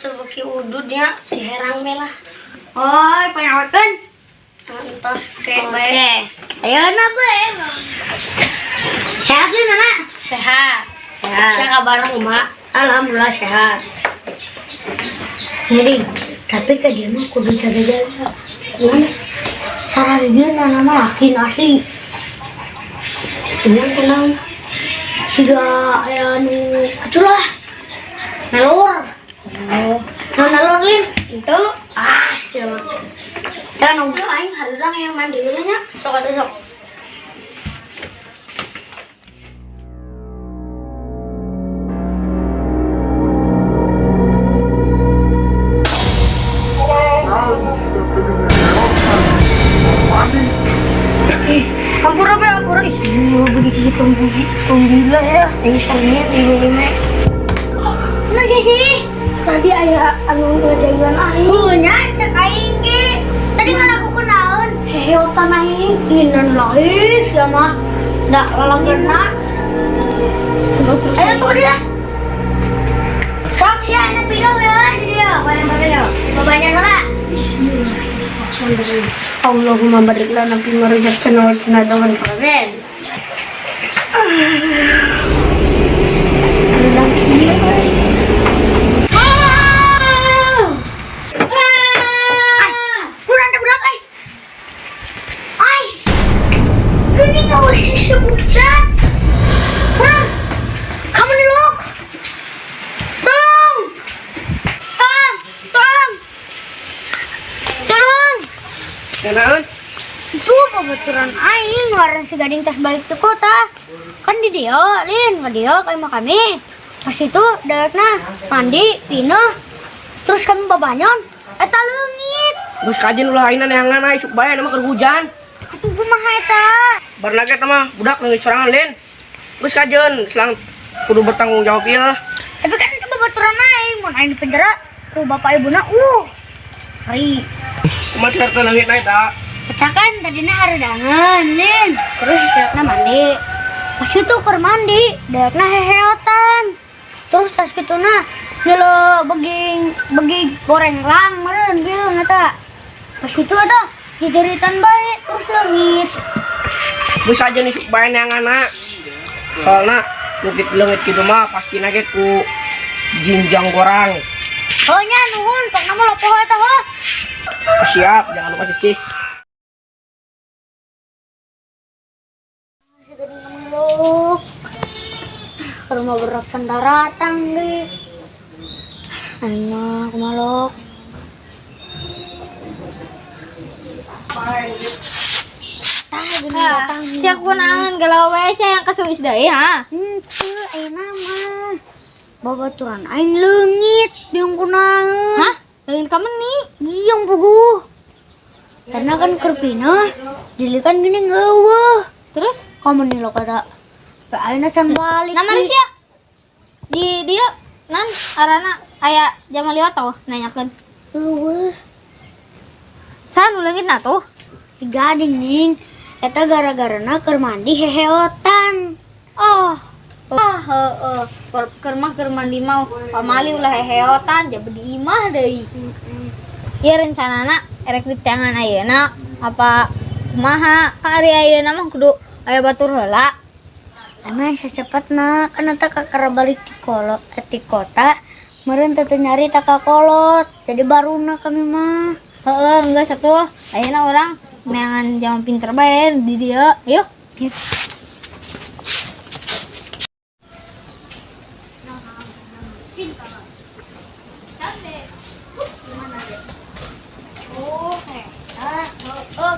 teu beuki udud nya, ciherang we lah. Oh, panyawakeun. Entos ke bae. Oke. Ayeuna bae. Sehat lu, Nana? Sehat. Sehat. Saya kabar kumaha? Alhamdulillah sehat. Jadi, tapi ke dia mah kudu jaga-jaga. Kumaha? Sarah dia nana mah yakin asli. Cuman tenang. Siga aya nu itulah. Nalur. Oh, nah, nalur lin. Itu Ah, siapa? Dan itu aing hareudang yang mandi heula nya. Sok atuh sok. Ampura be, ampura. Ih, beli gitu tunggu ya. Ini sangnya ibu ini. Nah, sih. Tadi aya anu ngejailan aing. Punya cek aing ge. Tadi kan aku kenalan. Heheotan aing. Inan lah, sia mah. Da lalanggeuna. Ayo tuh dia. Sok sia anak piro ya dia. Bayar bayar. Babanyak lah. Bismillahirrahmanirrahim. Allahumma barik lana fi ma razaqtana wa qina adzaban nar. Rendang kieu euy. Kurang teh budak euy. Ai. Geuning eueuh si budak. Kurang. Kamu nih lok. Tolong. Tolong. Tolong. Tolong. Kenaon? Itu babaturan aing ngaran si Gading tas balik ke kota. Kan di dia, Lin, ke dia kayak mah kami. Pas itu dewekna mandi, pindah. Terus kami babanyon, eta leungit. Geus kajen ulah ayeuna neangan ai sok bae mah keur hujan. Atuh kumaha eta? Bar lagi eta mah budak leungit sorangan lin. Geus kajen selang kudu bertanggung jawab ieu. Tapi kan itu babaturan aing, mun aing di penjara ku bapak ibuna, Ri. Kumaha cerita leungit na eta? Eta kan tadina harudangan, Lin. Terus dewekna mandi. Pas itu keur mandi, dewekna heheotan. Terus tas kituna nyelo beging begi goreng lang meureun kieu eta. Pas itu eta diceritan bae terus leungit. Geus kajen isuk bae neangan. Soalna leungit leungit kitu mah pasti ge ku jinjang gorang. Oh nya nuhun, pokna mah lopoh eta heuh. Siap, jangan lupa sis. Meluk. Ke rumah berak sendaratang deh. Aing mah kumaha lok. Tah geuning datang. Sia kunaon galau wae sia yang kasuis deui ha. Henteu ayeuna mah. Babaturan aing leungit jeung kunaon. Hah? Leungit ka meni? Giung puguh. Karena kan keur pindah, jadi kan gini ngeueuh. Terus Kamu nih lo kata, Pak ayeuna can balik. nama sia di dieu nan arana aya jama liwat tau nanyakeun. Eueuh. Saha nu leungitna tuh? Si Gading ning. Eta gara-garana keur mandi heheotan. Oh. Ah, heeh. Keur mah keur mandi mah pamali ulah heheotan jaba di imah deui. Ieu rencanana erek di tangan ayeuna apa kumaha? Ka ari ayeuna mah kudu aya batur heula. Emang secepatna kan eta kakara balik di kolot di kota meureun teu nyari tak ka kolot. Jadi baruna kami mah. Heeh, enggak satu. Ayeuna urang neangan jama pinter bae di dieu. Ayo. Oh, eta. Heeh.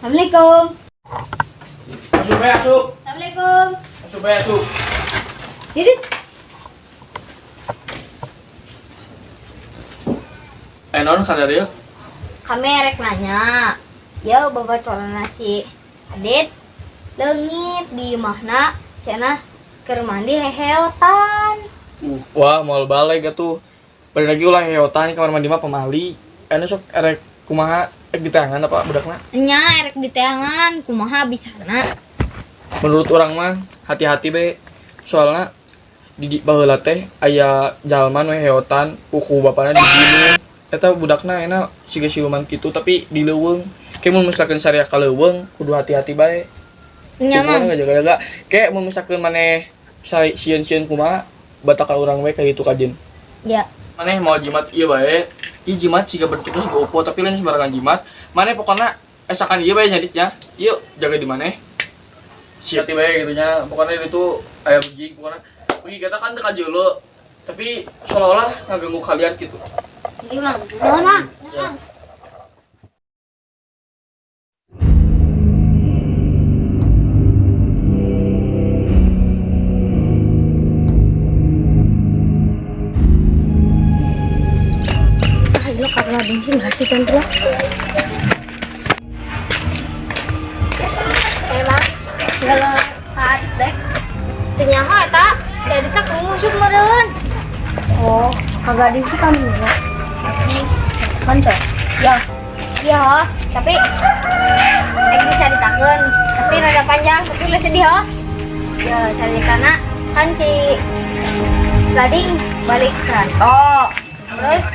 Assalamualaikum. Asup bae asup. Assalamualaikum. Asup bae asup. Jadi Eh non sadar ya? Kami erek nanya. Ya babaturan si Adit leungit di imahna cenah keur mandi heheotan. Wah, mau balik atuh. Balik lagi ulah heotan kamar mandi mah pamali. Anu sok erek kumaha erek diteangan apa budakna? Nya erek diteangan kumaha bisana. Menurut urang mah hati-hati be. Soalnya di baheula teh aya jalma nu heotan ku bapana dibunuh. Eta budakna enak siga siluman kitu tapi di leuweung. Kayak mun misalkan syariah ka leuweung kudu hati-hati bae. Nya mah. Kudu ngajaga-jaga. Kayak mun misalkan maneh sieun-sieun kumaha batakan urang we ka ditu kajeun. Ya. Maneh mau jimat ieu bae. Ieu jimat siga bentuknya siga opo tapi lain sembarangan jimat. Maneh pokokna esakan ieu bae nyaditnya. Ieu jaga di maneh. Siap bae gitu nya. Pokoknya itu aya beging pokoknya. Beging kata kan teu kajeuleu. Tapi seolah-olah ngaganggu kalian gitu. Iya, Mang. Nuhun, Mang. Ya. Ah, iya karena bensin nggak sih tentu lah. Emang segala saat deh. Teu nyaho eta, si Adit teh ngusuk meureun. Oh, kagak ada sih kamu ya. Kan teh. Ya. Iya, ho. Tapi ek dicaritakeun, tapi rada panjang, tapi ulah sedih, ho. Ya, caritana kan si Gading balik ke rantau. Terus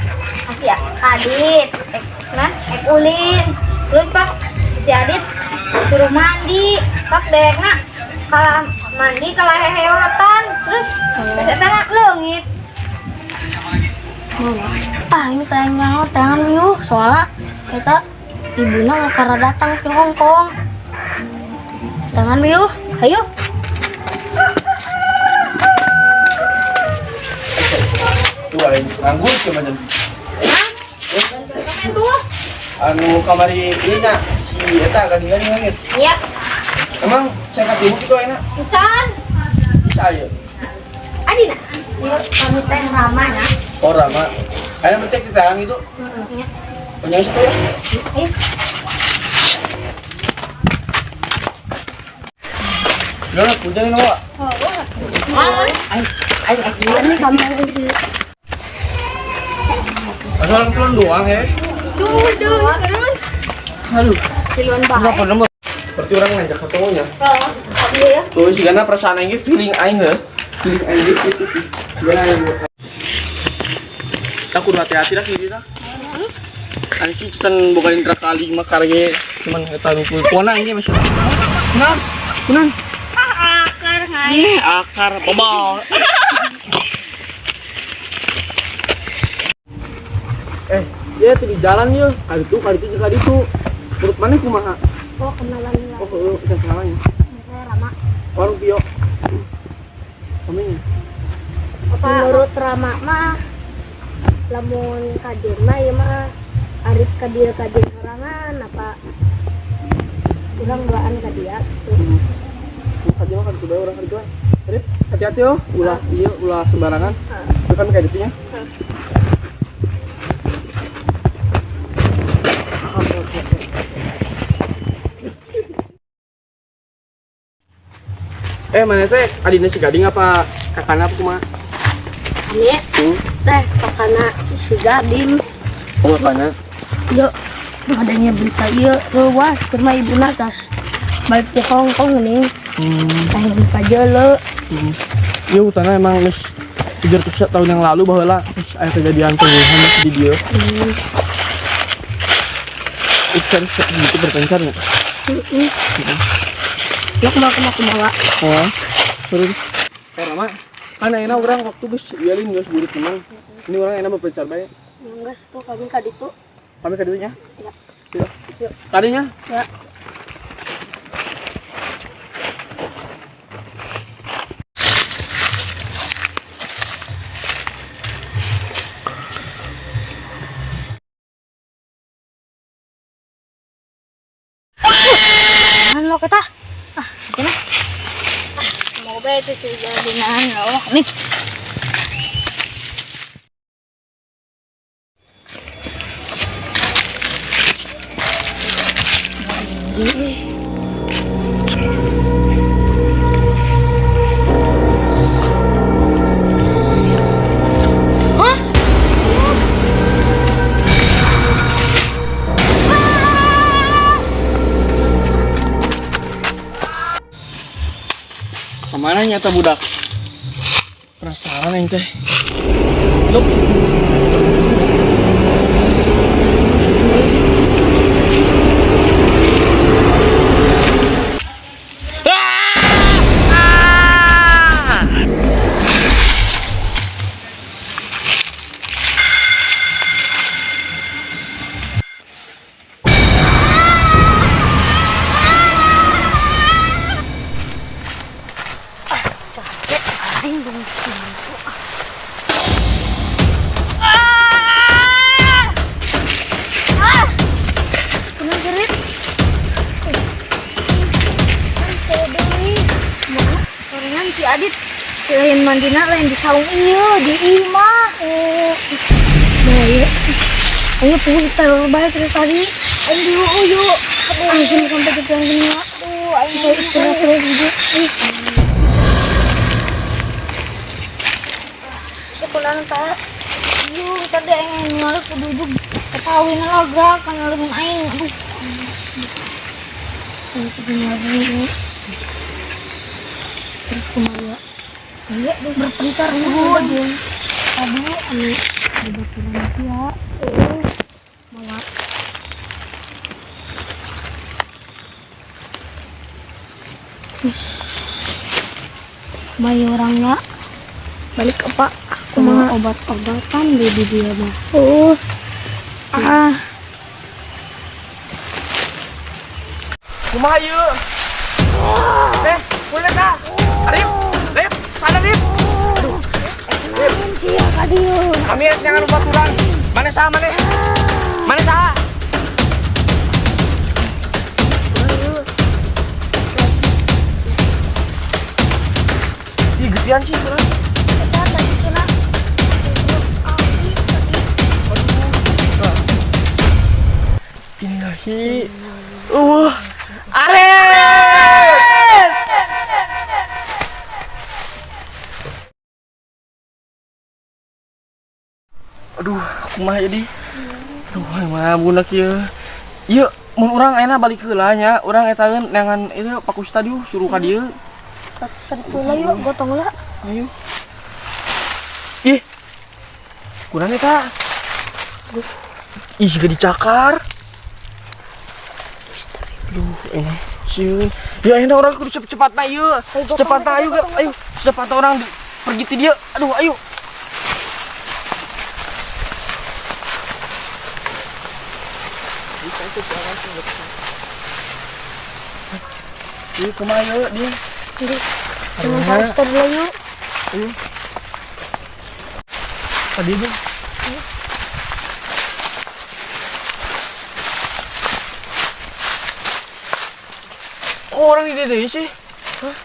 si Adit, nah, ek ulin. Terus pak si Adit suruh mandi, pak dewekna kalah mandi kalah heheotan. Terus eta na leungit. Ah, ini tanya tangan yuk, soalnya kita ibunya nggak karena datang ke Hong Kong. Tangan yuk, Ayo. Tuh aing nganggur cuma jam. Hah? Tuh. Anu kamari ieu nya si eta gadingan ngangit. Iya. Emang cek ibu gitu enak? Encan. Bisa aja. Adina. Yuk, kami teh ramah ya. Oh, Rama. Ayo becek di tangan gitu. Iya. Punya situ ya? Ayo. Udah, punya ini, Wak. Oh, oh. Ayo, ini kami sih. Masa orang turun doang, ya? Tuh, tuh, terus. Aduh. Siluan Kenapa bae. nomor? Berarti orang ngajak ketemunya. Oh, iya ya. Tuh, si Gana perasaan aing ge, feeling aing heuh. Feeling aing ge gitu sih. Si Gana aing. Aku udah hati-hati lah sih lah. Ani sih can boga indra kali mah karge cuman eta nu kuona aing ge masih. Kunaon? Kunaon? Akar hai. Ih, akar bobol. Dia tuh di jalan yeuh. Kali itu juga itu. Menurut mana kumaha? Oh, kenalan lah. Oh, heeh, bisa kenalan ya. Saya Rama. Warung Pio. Kami. Apa? Menurut Rama mah lamun kadir mah ieu mah arif kadir kadir sorangan apa urang duaan ka dia. Kadir mah kan kudu urang kadir. Arif, hati-hati yo, ulah ieu ulah sembarangan. Itu kan kayak gitunya. Mana teh adina si Gading apa kakana apa kumaha? Ini teh kakana si Gading. Oh, kakana. Yo, adanya berita ieu luas keur mah ibuna tas balik ke Hong Kong nih. Teh lupa jeuleu. Iya, hutannya emang geus 300 tahun yang lalu baheula geus aya kejadian pembunuhan di dieu. Itu kan gitu berpencar ya? Lo kumaha kumaha kumaha. Oh, terus. Rama, kan ayeuna urang waktu geus ieu lin geus burit memang. Ini urang ayeuna berpencar bae. Geus tuh kami ka ditu. Kami ka ditu nya? Ya. Iya. Tadinya? Ya. Lo kita. Ah, gimana? Ah, semoga itu jadi nahan lo. Nih. Hah? Mana nyata budak? Penasaran aing teh. Look. Gorengan si Adit lain mandina lain di saung ieu di imah. Oh. Nah, ayo puguh terlalu baik dari tadi. Ayo yuk yuk. Aduh, sini sampai ke jalan gini. Aduh, ayo Saya istirahat terus gitu. Ih. Sekolah tak. Yuk, tadi aing ngalih kudu duduk. Ketawin lah gerak kan ngalemin aing. Aduh. Ayo kudu lagi. Terus kumaha? Iya, berpencar nuhun. Tadi anu dibaturan dia. Mawa. Bayi orangnya balik ke Pak. Kumaha obat-obatan di dia mah. Oh. Ah. Kumaha ieu? Boleh kah? Arif, Rif, sana Rif. Aduh. Rif. Kami jangan lupa turun. Mana sah mana? Mana sah? Ih, getian sih kurang. Innalillahi. Arif! Aduh, kumaha jadi? Aduh, mah budak ieu. Ieu mun urang ayeuna balik heula nya, urang etaeun neangan itu Pak Ustad yeuh suruh ka dieu. Heula yuk, gotong heula. Ayo. Ih. Kunaon eta? Ih, siga dicakar. Aduh, ini sieun. Ya ayeuna urang kudu cepet-cepatna ieu. Secepatna ayo, ayo. Secepatna urang pergi ti dieu. Aduh, ayo. Ieu kumaha ieu, Din? Jangan Pak Ustad dulu yuk. Ayo. Tadi Din. Kok orang di deui sih? Hah?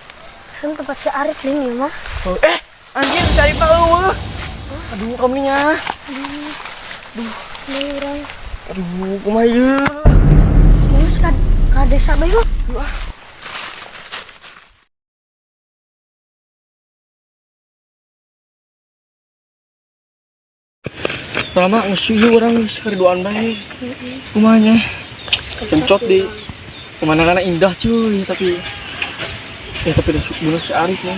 Kan tempat si Arif ini mah. Oh, anjir si Arif mah eueuh. Aduh, kamu nya. Aduh. Aduh, urang. Aduh, kumaha ieu? Geus ka desa bae yuk. Aduh, ah. Lama ngesuyu orang sekali duaan bae. Kumanya. Kencot di pemandangannya indah cuy, tapi tapi udah bunuh si Arif ya.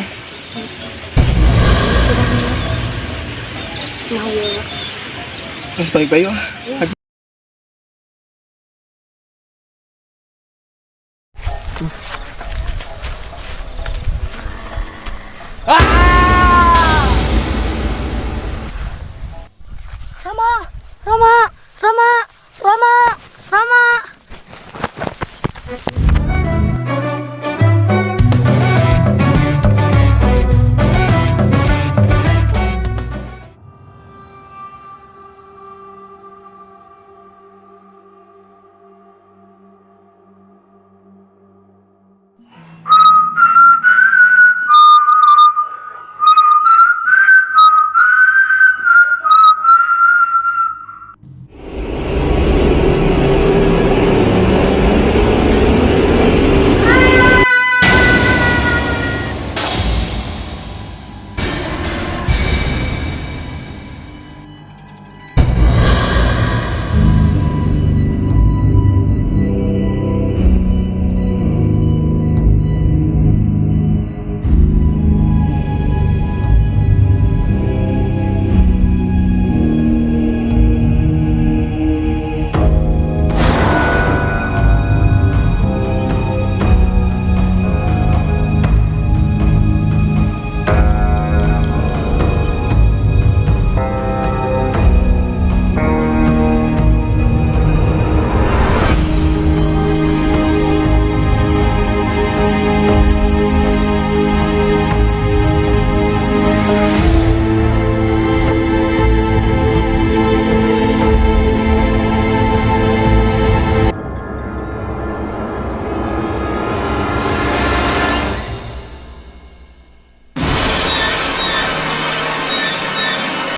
Nah, ya. Balik bae lah.